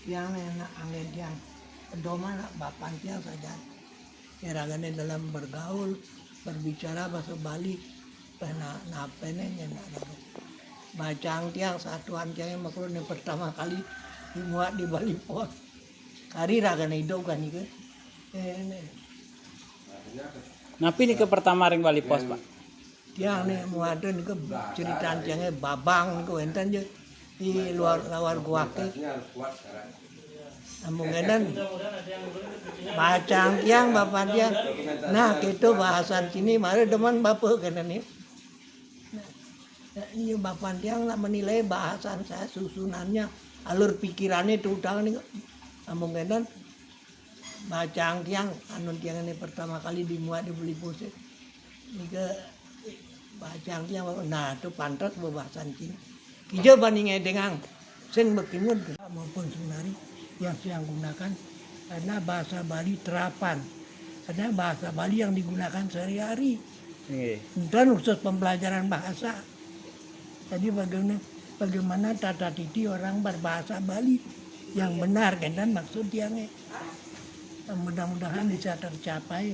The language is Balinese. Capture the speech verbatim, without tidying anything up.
Tiang ne nak angen tiang. Pedoman nak bapan tiang saja. Iragane dalam bergaul, berbicara bahasa Bali. Pena nape ne nyenak dago. Bacang tiang satuan tiang yang makro ne pertama kali dimuat di Bali Pos. Kari ragane hidup kan ike. Eh, ne. Napi niki pertama ring Bali Pos, Pak? Tiang ne muaten ke cerita tiange babang ke wenten je di luar lawar gua ke. Amun kenen bacang tiang bapan tiang. Nah, gitu bahasan sini mari demen bapak kenen ni. Nah, iya bapan tiang nak menilai bahasan saya susunannya alur pikirannya tutang ni. Amun kenen bacang tiang anun tiang ini pertama kali dimuat di Beli Pusat. Nika bacang tiang nah tu pantas bebahasan cing. Kija bani ngedengang sing bekimud maupun seminari yang siang gunakan karena bahasa Bali terapan. Karena bahasa Bali yang digunakan sehari-hari. Nggih. Dan khusus pembelajaran bahasa. Jadi bagaimana bagaimana tata titi orang berbahasa Bali yang benar kan dan maksud tiangnya. Mudah-mudahan bisa tercapai.